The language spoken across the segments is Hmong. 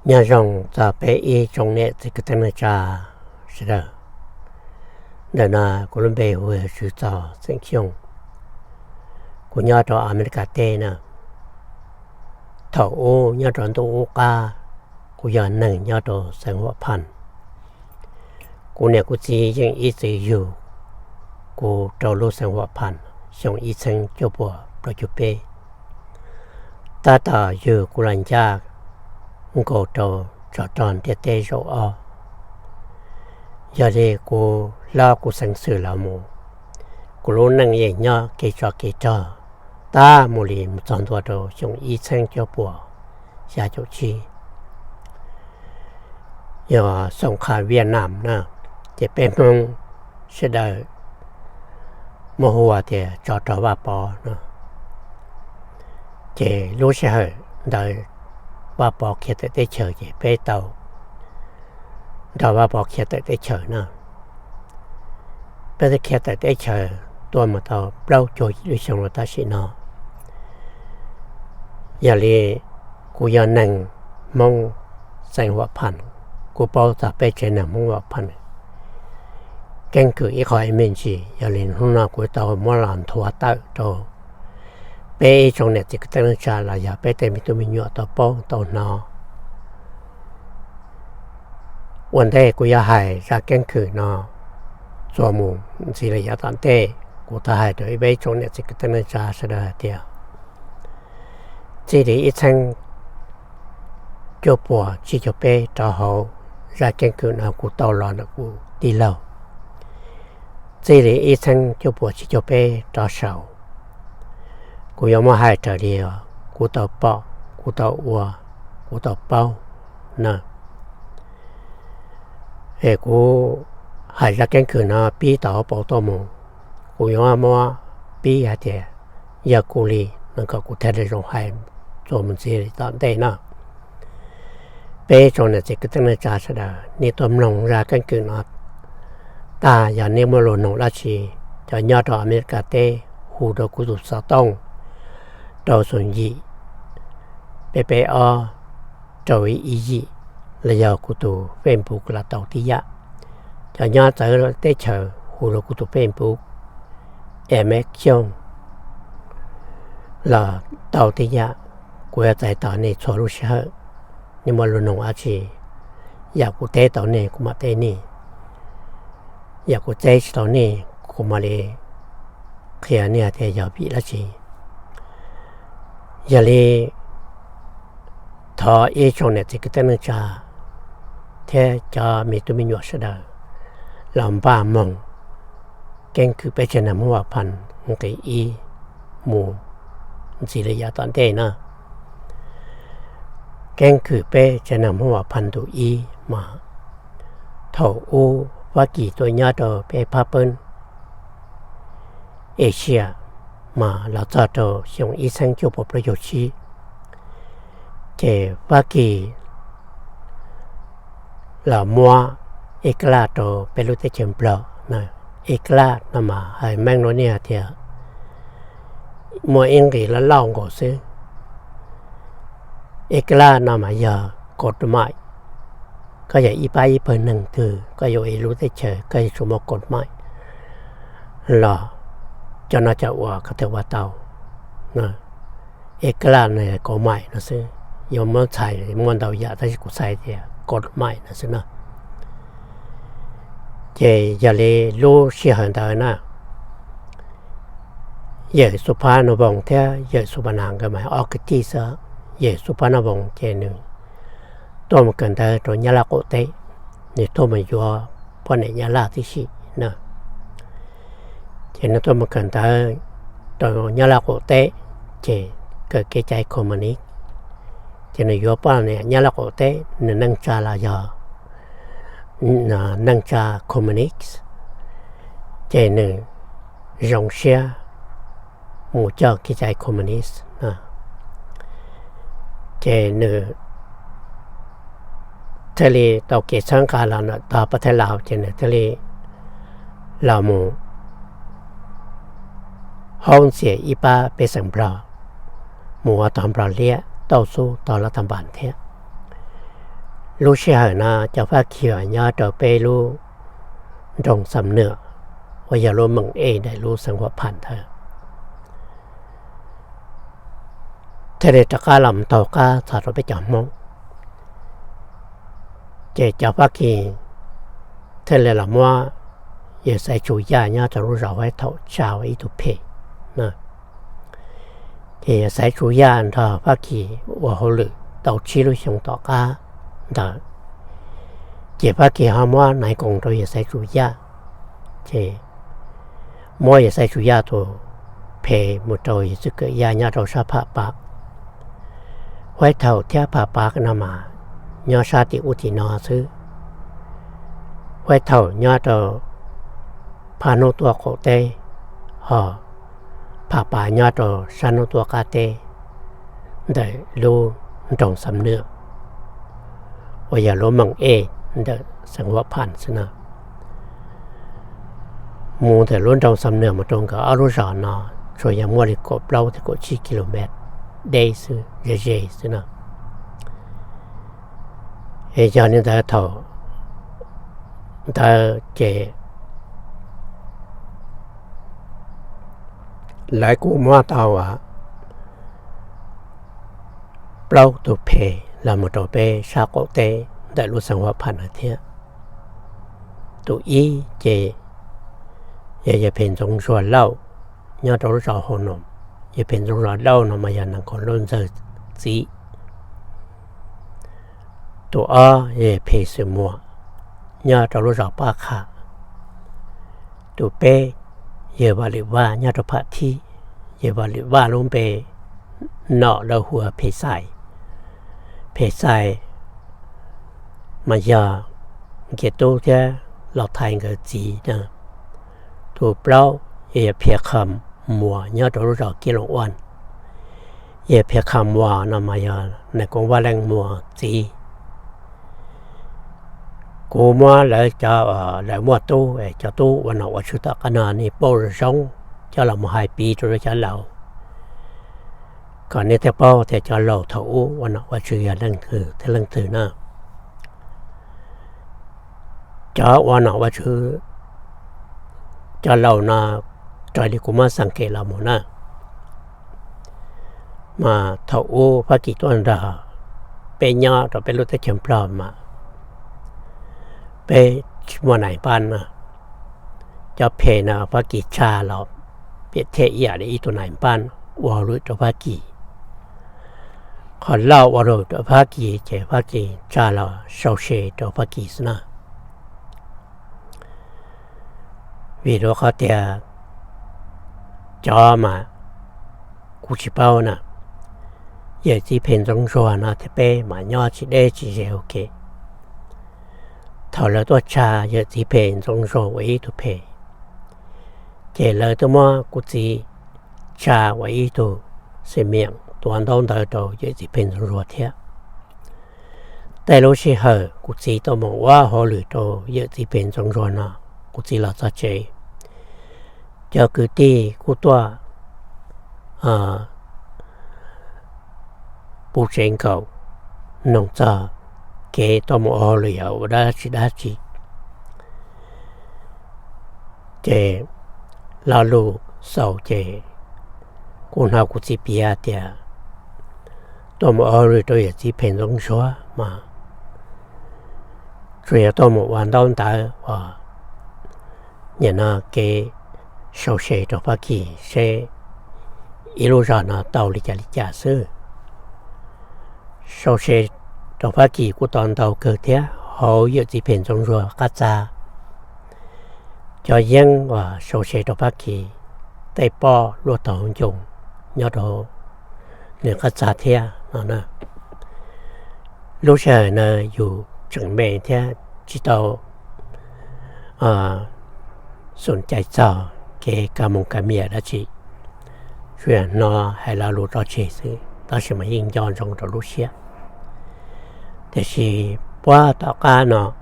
Nyob zoo txog peb ib tsoom niam txiv kwv tij neej tsa sawv daws. Ntawm no kuv lub npe hu ua Tswv Txos xeem Xyooj. Kuv nyob rau Amelikas teb na. Thaum ub nyob rau ntuj ub qab, kuv yog neeg nyob rau xeev Huam Phaj. Kuv niam kuv txiv yeej ib txwm yug kuv rau lub xeev Huam Phaj xyoo ib txheeb cuaj puas plaub caug peb. Tab tom yug kuv los ncaj nkaus rau tsov rog ntiaj teb zaum ob. Yog li kuv hlob kuv xeev xwm los mus, kuv lub neej yeej nyob kev tsov kev rog tab mus li mus txog ntua rau xyoo ib txheeb cuaj puas xya caum tsib, yog xoom kha Viaj Nam na, ces peb Hmoob sawv daws muab hu ua tias tsov rog Vaj Pov no. Ces lub sij hawm ntawd Vaj Pov khiav tawm teb chaws ces peb tau nrog Vaj Pov khiav tawm teb chaws na. Peb twb khiav tawm teb chaws tuaj mus tau plaub caug yim lub xyoo los tam sim no. Yog li kuv yog neeg Hmoob xeev Huam Phaj, kuv paub txog peb tsev neeg Hmoob Huam Phaj keeb kwm ib qho ib me ntsis. Yog li hnub no kuv tau muab los nthuav tawm rau peb ib tsoom niam txiv kwv tij neej tsa los yog peb tej me tub me nyuam tau paub tau hnov. Ua ntej kuv yuav hais zaj keeb kwm no txuas mus ntxiv li yav tom ntej, kuv tau hais rau ib peb tsoom niam txiv kwv tij neej tsa sawv daws hais tias, txij li ib txheeb cuaj puas tsib caug peb rov hauv, zaj keeb kwm no kuv tau los ntawm kuv tij laug. Txij li ib txheeb cuaj puas tsib caug peb rov saud, kuv yuav muab hais raws li kuv tau pom, kuv tau ua, kuv tau paub na. Es kuv hais zaj keeb kwm no pib tau hauv paus tuaj mus, kuv yuav muab pib hais tias yog kuv li no kom kuv thiaj li zoo hais txuas mus ntxiv li tom ntej no. Peb tsoom niam txiv kwv tij neej tsa sawv daws, nej tuaj mloog zaj keeb kwm no tag yog nej muaj lus noog dab tsi, cov nyob rau Amelikas teb hu rau kuv tus xov tooj rau xoom yim peb peb ob rau ib yim, los yog kuv tus Facebook los tau tib yam. Cov nyob txawv teb chaws hu rau kuv tus Facebook Emes Xyooj los tau tib yam. Kuv yuav txais tos nej txhua lub sij hawm. Nej muaj lus noog dab tsi, yam kuv teb tau nej kuv mam teb nej, yam kuv teb tsis tau nej kuv mam li qhia nej tias yog vim dab tsi. Yog li thov ib tsoom niam txiv kwv tij neej tsa thiab cov me tub me nyuam sawv daws los npaj moog keeb kwm peb tsev neeg Hmoob Huam Phaj nqe ib mus ntxiv li yav tom ntej na. Keeb kwm peb tsev neeg Hmoob Huam Phaj ntu ib mas, thaum ub Fab Kis tuaj nyob rau peb phab peb Asia mas los txog rau xyoo ib txheeb cuaj puas plaub caug tsib, ces Fab Kis los muab Ev Ka Laj rau peb lub teb chaws Nplog na. Ev Ka Laj no mas hais meej rau nej hais tias muaj ib nqis loj loj nkaus xwb. Ev Ka Laj no mas yog kaum maim. Koj yog ib pab ib pawg neeg twg koj yuav ua ib lub teb chaws koj yuav tsum muaj kaum maim los cov no cov uas koj thiaj ua tau. Ev Ka Laj no kaum maim no xwb, yuav muab txhais muaj ntau yam tab sis kuv txhais tias kaum maim no xwb no. Ces yog li lub sij hawm ntawd na, yawm Xub Phab Nus Voos thiab yawm Xub Phab Nas nkawd mas ob kwv tij xwb. Yawm Xub Phab Nus Voos ces nws tuaj mus kawm ntawv rau Nyab Laj qaum teb, nws tuaj mus yuav poj niam Nyab Laj tib si na. Ces nws tuaj mus kawm ntawv rau Nyab Laj qaum teb, ces kawm kev cai Communist, ces nws yuav poj niam Nyab Laj qaum teb, nws neej tsa los yog neej tsa Communist, ces nws zoo siab mus coj kev cai Communist. Ces nws thiaj li tau kev txhawb nqa los ntawm tog pab thab laus, ces nws thiaj li los mus haub ntxias ib pab pej xeem Nplog mus ua tog Nplog liab tauj xub tog lab tag npas thiab. Lub sij hawm no cov Fab Kis nyob rau peb lub nroog Xam Nwm uas yog lub meem ej ntawm lub xeev Huam Pham ntawd thiaj li rov qab los taug qab txog rau peb cov Hmoob. Ces cov Fab Kis thiaj li los muab yawg Xaiv Tsu Yaj nyob rau lub zos Huaib Thaum tsa ua ib tug phem na. Ces yawg Xaiv Tsu Yaj nrog Fab Kis ua hauj lwm tau tsib lub xyoo tom qab ntawd, ces Fab Kis ho muab nais koos rau yawg Xaiv Tsu Yaj, ces muab yawg Xaiv Tsu Yaj tus phem mus rau yawg Txwj Kawm Yaj nyob rau sab Pham Pav. Huaib Thaum thiab Pham Pav no mas nyob sab tim ub tim no xwb. Huaib Thaum nyob rau phab hnub tuaj qaum teb, ho Pham Pav nyob rau sab hnub tuaj qab teb ntawm lub nroog Xam Nwm uas yog lub meem ej ntawm xeev Huam Pham xwb na. Mus ntawm lub nroog Xam Nwm mus rau nkawd ob lub zos no tsuas yog muaj li kaum plaub thiab kaum tsib kilomev deb xwb, ze ze xwb na. Es yog li ntawd thaum ntawd ces lawv kuj muab tau plaub tug phem los mus rau peb sab qaum teb ntawm lub xeev Huam Pham no thiab. Tus ib ces yog yawg Phem Ntxoov Zuag Lauj nyob rau lub zos Hau Nom. Yawg Phem Ntxoov Zuag Lauj no mas yog Nees Khoos Lauj Ntxawg txiv. Tus ob yog yawg Phem Xwm Muas nyob rau lub zos Paj Qha. Tus peb yawg Vam Lwm Vaj nyob rau Pham Thib. Yawg Vam Lwm Vaj lub npe nom lawv hu ua Phem Xais. Phem Xais mas yog Nkias Tub thiab Los Thaiv nkawd txiv na. Tus plaub yog yawg Phem Qhas Muas nyob rau lub zos Kiab Loos Ua. Yawg Phem Qhas Muas no mas yog Nees Koos Vaj Leej Muas txiv. Kuv muab lawv cov, lawv muaj tub, cov tub ua nom ua tswv tom qab no nej paub zoo zoo, coj los mus hais piv rau cov laus, kom nej thiaj paub tias cov laus thaum ub ua nom ua tswv yog leej twg thiab leej twg na. Cov ua nom ua tswv, cov laus no raws li kuv muab xeem kev los mus na, mas thaum ub Fab Kis tuaj nrog peb nyob rau peb lub teb chaws Nplog mas peb tsis muaj nais npab na. Cov phem no Fab Kis tsa los piam thiaj ib yam li ib tug nais npab ua hauj lwm rau Fab Kis. Qhov lauj ua hauj lwm rau Fab Kis ces Fab Kis tsa los sau se rau Fab Kis xwb na. Vim rau qhov tias cov mas kuv tsis paub na, yawm txiv phem Ntxoov Zuag no thiab peb mas nyob tsis deb tsis ze ua ke. Thaum lawv tuaj tsa yawm txiv phem Ntxoov Zuag ua ib tug phem, ces lawv twb muab kuv txiv tsa ua ib tug xim miam tuav ntaub ntawv rau yawm txiv phem Ntxoov Zuag thiab. Tej lub sij hawm kuv txiv tau mus ua hauj lwm rau yawm txiv phem Ntxoov Zuag no, kuv txiv los txog tsev, cov kwv tij kuj tuaj puv tsev nkaus, noog txog kev tuaj mus ua hauj lwm yog ua dab tsi dab tsi. Ces lo lus xaus ces kuv hnov kuv txiv piav tias tuaj mus ua hauj lwm rau yawm txiv phem Ntxoov Zuag mas tsuas yog tuaj mus ua ntaub ntawv uas nim no kev sau se rau Fab Kis seb ib lub zog no tau li cas li cas xwb. Sau se rau Fab Kis kuj tau ntau kawg thiab, hauv yawm txiv phem Ntxoov Zuag qab txag, cov yeeb uas sau se rau Fab Kis, tej poj luaj tau ncoo nyob rau nws qab txag thiab no na. Lub sij hawm na yus tseem me thiab tsis tau xum cai txog kev ka moos ka mias dab tsi, tsuas yog hnov hais lo lus tso tseg xwb, tab sis mas yeej nco ntsoov rau lub siab. Tiam sis puag tom qab no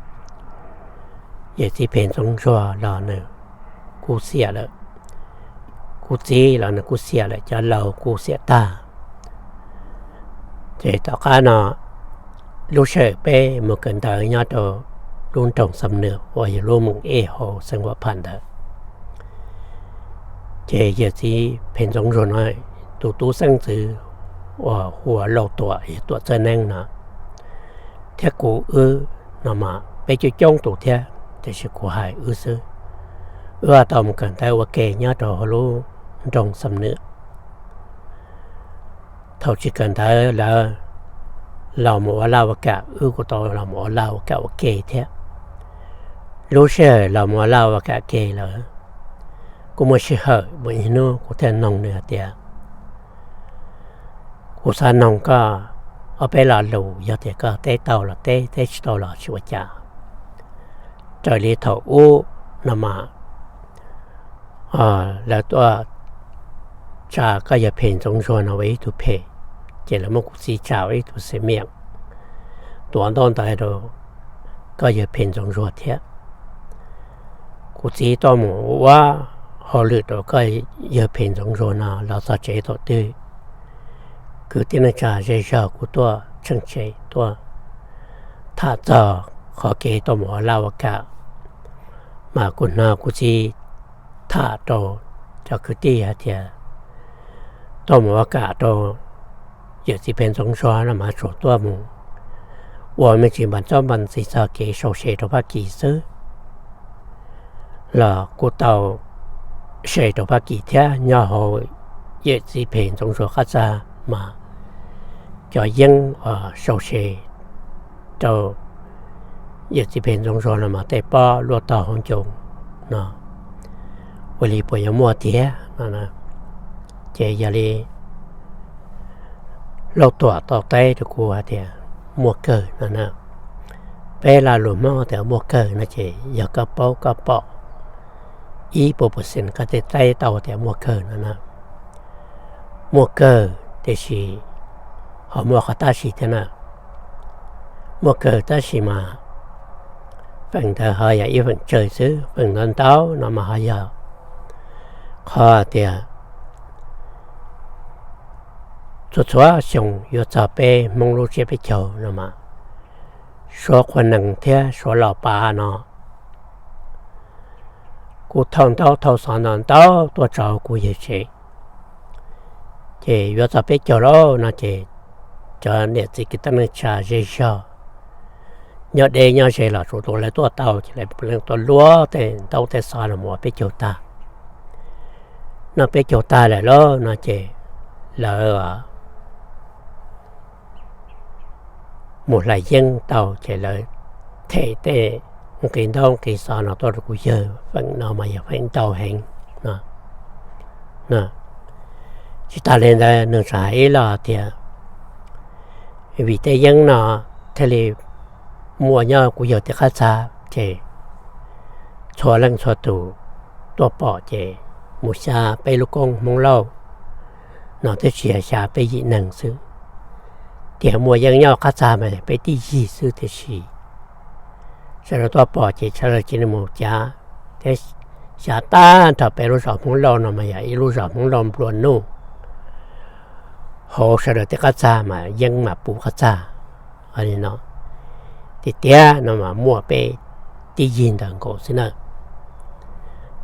yawm txiv phem Ntxoov Zuag los nws kuj xiam lawm, kuv txiv los nws kuj xiam lawm, cov laus kuj xiam tag. Ces tom qab no lub sij hawm peb mus kawm ntawv nyob rau lub nroog Xam Nwm uas yog lub moos ej hauv xeev Huam Phaj ntawd, ces yawm txiv Phem Ntxoov Zuag no tus tub xeeb ntxwv uas hu ua Lauj Tuam, yog Tuam Txawj Neeb no, thiab kuv wb no mas peb coob coob tus thiab, tiam sis kuv hais wb xwb. Wb tau mus kawm ntawv ua ke nyob rau hauv lub nroog Xam Nwm. Thaum tsis kawm ntawv lawv los mus ua laj ua kam, wb kuj tau los mus ua laj ua kam ua ke thiab. Lub sij hawm los mus ua laj ua kam ke lawm, kuj muaj sij hawm muaj ib hnub kuv thiaj noog nws hais tias, kuv xav noog koj ob peb lo lus, yog tias koj teb tau los teb, teb tsis tau los tsis ua cas. Raws li thaum ub no mas lawv tuaj tsa koj yawg Phem Ntxoov Zuag no ua ib tug phem, ces lawv muab kuv txiv tsa ua ib tug xeem miam tuav ntaub ntawv rau koj yawg Phem Ntxoov Zuag thiab. Kuv txiv tuaj mus ua hauj lwm rau koj yawg Phem Ntxoov Zuag no los txog tsev thaum twg, kwv tij neej tsa zej zog kuj tuaj tsheej tsev tuaj tham txog qhov kev tuaj mus ua laj ua kam, mas kuv hnov kuv txiv tham rau cov kwv tij hais tias tuaj mus ua kam rau yawm txiv Phem Ntxoov Zuag no mas tsuas tuaj mus ua me ntsis npam txob npam ntxis txog kev sau se rau Fab Kis xwb, los kuj tau se rau Fab Kis thiab. Nyob hauv yawm txiv Phem Ntxoov Zuag qab txag mas cov yeeb uas sau se rau yawm txiv Phem Ntxoov Zuag no mas tej pob luaj tog hauv ncoo no, ua li puas yuav muaj tiag no. Ces yog li Lauj Tuam tau teb rau kuv hais tias muaj kawg no na. Peb lo lus Hmoob tias muaj kawg no ces yog koj paub koj pom ib puas percent koj thiaj teb tau tias muaj kawg no na. Muaj kawg tiam sis ho muaj qhov tab sis thiab na. Muaj kawg tab sis mas feem ntawd ho yog ib feem tsawg xwb, feem ntawd ntau no mas ho yog qhov tias txhua txhua xyoo yuav txog peb Hmoob lub tsiab peb caug no mas Suav qhua nees thiab Suav los pav no kuj thauj ntaub thauj xov ntau ntau tuaj tso kuv yawg tsev. Ces yuav txog peb caug lawm no ces cov niam txiv kwv tij neej tsa zej zog nyob deb nyob ze los tsuas tus lawv tuaj tau ces lawv puav leej tuaj luab tej ntaub tej xov no mus ua peb caug tag. Noj peb caug tag lawm lauj no ces lawv mus hlais yeeb tau ces lawv them tej nqi ntaub nqi xov no tuaj rau kuv yawg. Feem no mas yog feem ntau heev no. Tsis tas li ntawd nws tseem hais ib los tias vim tej yeeb no thiaj li muaj nyob kuv yawg tej qab txag ces txhua leej txhua tus tuaj pom ces mus xya peb lub koob Hmoob Lauj no twb tsis yog xya peb yim neeg xwb. Tias muaj yeeb nyob qab txag mas peb tib yig xwb tiam sis sawv daws tuaj pom ces sawv daws cia li mus cav thiab xya tag nrho peb lub zos Hmoob Lauj no mas yog ib lub zos Hmoob Lauj nplua nuj hauv sawv daws tej qab txag mas yeeb mas puv qab txag li no. Tiag tiag no mas muaj peb tib yig ntawm nkaus xwb na.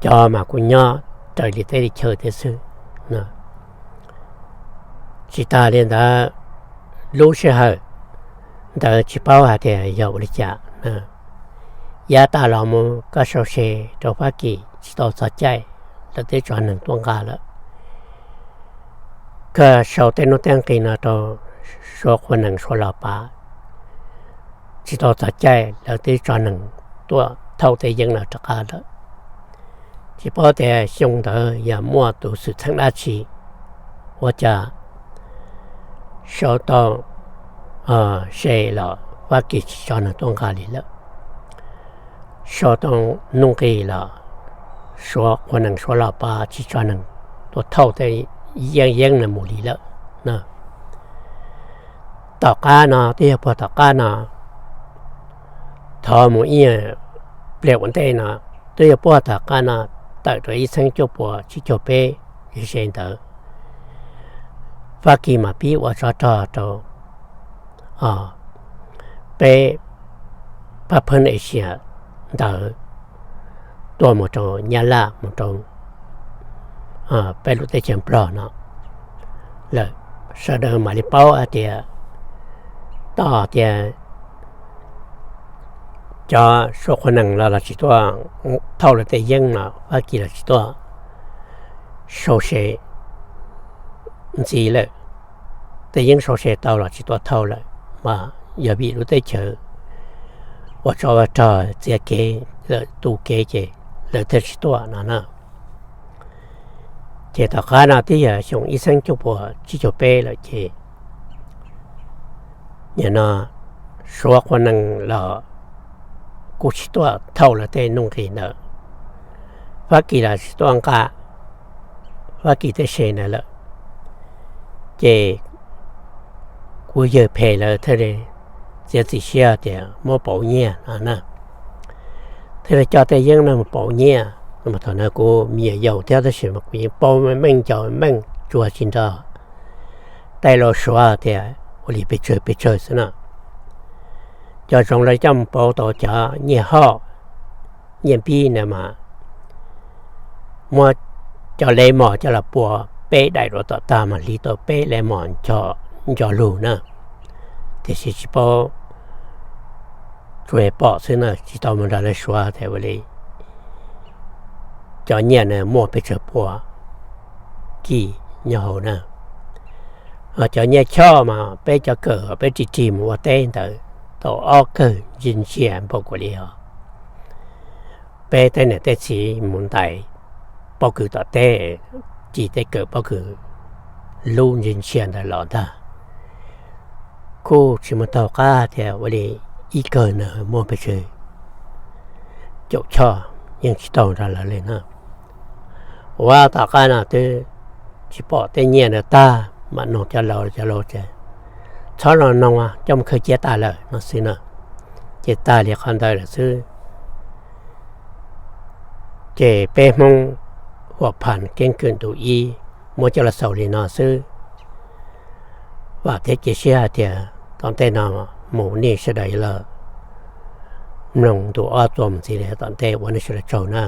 Cov mas kuj nyob raws li teb li chaw thiab xwb. Tsis tas li ntawd, lub sij hawm ntawd tsis paub hais tias yog ua li cas, yav tas los mus koj sau se rau Fab Kis tsis tau txog caij, lawv twb tso neeg tuaj nqa lawm. Koj sau tej nuj tej nqi no rau Suav qhua nees Suav los pav tsis tau txog caij, lawv twb tso neeg tuaj thauj tej yeeb no rov qab lawm. Tsis paub tias xyoo ntawd yog muaj tus xwm txheej dab tsi ua cas sau tau se los Fab Kis tsis tso neeg tuaj nqa li lawm. Sau tau nuj nqi los Suav qhua nees Suav los pav tsis tso neeg tuaj thauj tej yeeb yeeb no mus li lawm. Tom qab no twb yog puag tom qab no, thov mus ib nyuag pliag ua ntej no, twb yog puag tom qab no tawm rau ib txhiab cuaj puas tsib caug peb ze ntawd, Fab Kis mam pib ua tsov rog rau peb pab phab Asia ntawd tuaj mus rau Nyab Laj, mus rau peb lub teb chaws Nplog no lawm, sawv daws mam li paub hais tias, tau tias cov Suav qhua nees los los tsis tuaj thauj lawv tej yeeb no, Fab Kis los tsis tuaj sau se ntxiv lawm. Tej yeeb sau se tau los tsis tuaj thauj lawm, mas yog vim lub teb chaws ua tsov ua rog txiav kev lawm, tu kev ces lawv thiaj tsis tuaj no na. Ces tom qab no twb yog xyoo ib txhiab cuaj puas tsib caug peb lawm ces nim no Suav qhua nees los kuj tsis tuaj thauj lawv tej nuj nqis ntawd, Fab Kis los tsis tuaj nqa Fab Kis tej se ntawd lawm. Ces kuv yawg phem lawv thiaj li txiav txim siab tias muab pauv nyiaj no na, thiaj li coj tej yeeb no mus pauv nyiaj. Thaum no kuv me nyuam yaus thiab tab sis mas kuv yeej paub meej, cov meej tsuas tsis nrog tej laus Suav tias ua li pes tsawg pes tsawg xwb no. Cov zoov lawv coj mus pauv tau cov nyiaj hoj, nyiaj npib ntawd mas muab cov lev mos coj los pua peb daim duav tom tag mas hliv tau peb lev mos nco lug na. Tiam sis tsis paub, tsuas pom xwb na, tsis tau mus nrog lawv Suav tias ua li cov nyiaj na muaj pes tsawg pua kis nyob hauv na. Ho cov nyiaj choj mas peb cov kawm peb rig rig mus ua teb ntawd tau ob kawg ntsia ntsia npaum kuv li os. Peb tej niam tej txiv mus ntais pob kws tom teb, ci tej kawm pob kws lub ntsia ntsia ntawd los ntag. Kuj tsis muaj taug qab tias ua li ib kawg ntawd muaj pes tsawg caum choj, yeej tsis taug nrog lawv li na. Ua tom qab no twb tsis pom tej nyiaj ntawd tag mam noog cov laus, cov laus tias txhob los noog, coj mus khaws cia tas lawm no xwb na. Ces tag li qhov ntawd lawm xwb. Ces peb Hmoob Huam Phas keeb kwm ntu ib muab coj los xaus li no xwb. Vam thiab cia siab hais tias tom ntej no mus nej sawv daws yuav los mloog ntu ob txuas mus ntxiv li tom ntej, ua nej sawv daws tsaug na.